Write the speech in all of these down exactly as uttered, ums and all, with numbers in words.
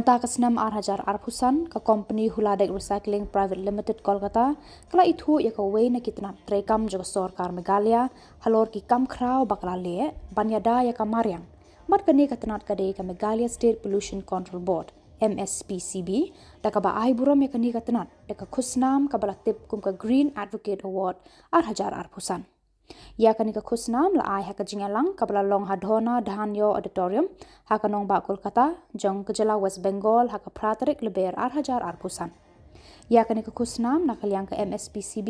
Mynta ka snem ar hajar arphew san, ka kompani Huladek Recycling Private Limited Kolkata ka la ithuh ïa kawei na ki tnat treikam jong ka sorkar Meghalaya halor ki kam khraw ba ka la leh ban ïada ïa ka mariang. Bad kane ka tnat ka dei ka Meghalaya State Pollution Control Board, M S P C B, da kaba ai burom ïa kane ka tnat da ka khusnam kaba la tip kum ka Green Advocate Award ar hajar arphew san. Ïa kane ka khusnam la ai ha ka jingïalang kaba la long ha Dhona Dhanya Auditorium ha ka nongbah Kolkata jong ka jylla West Bengal ha ka phra tarik Lber ar hajar arphew san. Ïa kane ka khusnam na ka liang ka M S P C B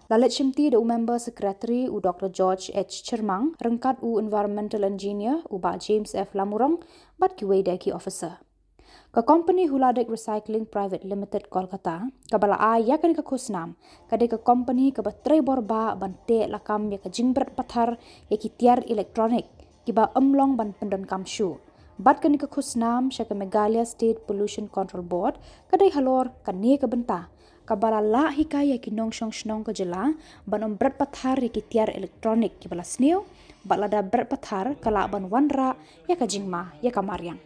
la leit shimti da u Member Secretary u Doctor George H Chyrmang, ryngkat u Environmental Engineer u Bah James F Lamurong, bad kiwei de ki officer. Ka kompani Huladek Recycling Private Limited Kolkata kaba la ai ïa kane ka khusnam ka dei ka kompani kaba trei bor bah ban teh lakam ïa ka jingbret pathar ïa ki tiar electronic kiba ym long ban pyndonkam shuh. Bad kane ka khusnam sha ka Meghalaya State Pollution Control Board ka dei halor kane ka bynta, kaba la lah hikai ïa ki nongshong shnong ka jylla ban ym bret pathar ïa ki tiar electronic kiba la sniew, bad lada bret pathar ka lah ban wanrah ïa ka jingma ïa ka mariang.